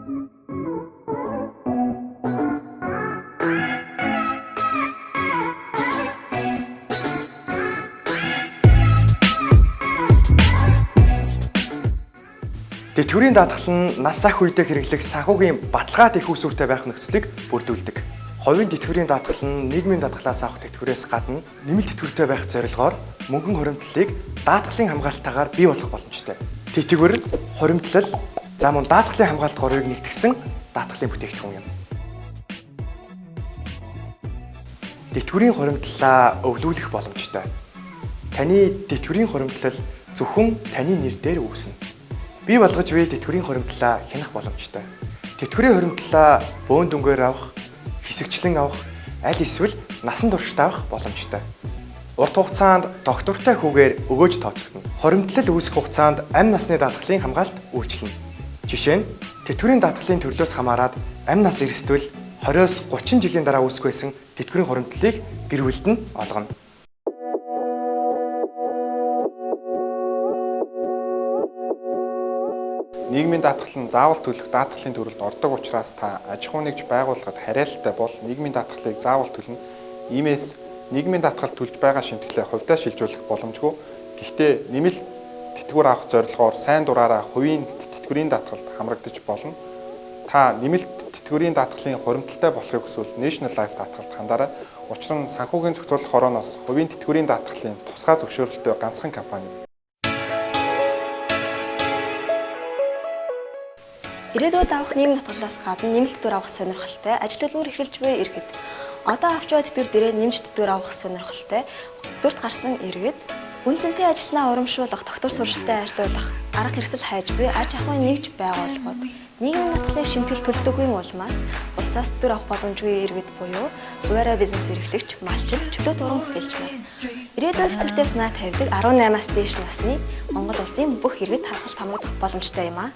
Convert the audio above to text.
Тэтгэврийн даатгал нь нас ах үедээ хэрэглэх санхүүгийн баталгаад их усүртэй байх нөхцөлийг бүрдүүлдэг. Хувийн тэтгэврийн даатгал нь нийгмийн даатгалаас авах тэтгэврээс гадна нэмэлт тэтгэвртэй байх зорилгоор мөнгөн хуримтлалыг даатгалын хамгаалалтаагаар бий болгох боломжтой. Тэтгэвэр, хуримтлал, за мөн даатгалын хамгаалалт гурвыг нэгтгсэн даатгалын бүтээгдэхүүн юм. Тэтгэврийн хуримтлалаа өвлүүлэх боломжтой. Таны тэтгэврийн хуримтлал зөвхөн таны нэр дээр үүснэ. Бий болгож буй тэтгэврийн хуримтлалаа хянах боломжтой. Тэтгэврийн хуримтлалаа бөөн дүнгээр авах, хэсэгчлэн авах, аль эсвэл насан туршдаа авах боломжтой. Урт хугацаанд доктортой хүүгээр өгөөж тооцогдоно. Хуримтлал үүсэх хугацаанд амь насны даатгалын хамгаалалт үйлчилнэ. Жишээ нь тэтгэврийн даатгалын төрлөөс хамаарат амь нас эрсдвэл 20-оос 30 жилийн дараа үүсэх байсан тэтгэврийн хуримтлалыг гэр бүлд нь олгоно. Нийгмийн даатгал нь заавал төлөх даатгалын төрөлд ордог учраас та аж ахуй нэгж байгууллагад хариалтай бол нийгмийн даатгалыг заавал төлнө. Иймээс нийгмийн даатгал төлж байгаа шимтгэлээ хувьдаа шилжүүлэх боломжгүй. Гэхдээ нэмэлт тэтгэвэр авах зорилгоор сайн дураараа хувийн тэтгэврийн даатгалд хамрагдаж болно. Та нэмэлт тэтгэврийн даатгалын хуримтлалтай болохыг хүсвэл National Life даатгалд хандаарай. Учир нь санхүүгийн зохицуулах хорооноос хувийн тэтгэврийн даатгалын тусгай зөвшөөрөлтөй ганцхан компани. Ирээдүйд авах нийгмийн даатгалаас гадна нэмэлт тэтгэвэр авах сонирхолтой ажил төлбөр эрхэлж буй иргэд. Одоо авч буй тэтгэвэр дээрээ нэмж тэтгэвэр авах сонирхолтой зүрт гарсан иргэд үнцэнтэй ажилтнаа урамшуулах, доктор сурчлалтай ажилуулах, арга хэрэгсэл хайж буй аж ахуйн нэгж байгууллагууд нийгмийн даатгалын шимтгэл төлдөггүй улмаас улсаас тэтгэвэр авах боломжгүй иргэд буюу хувиараа бизнес эрхлэгч, малчид, чөлөө уран бүтээлч нар. Ирээдүйн тэтгэвртэй санаа тавьдаг 18-аас дээш насны Монгол улсын бүх иргэд хадгалт хамрагдах боломжтой юм аа.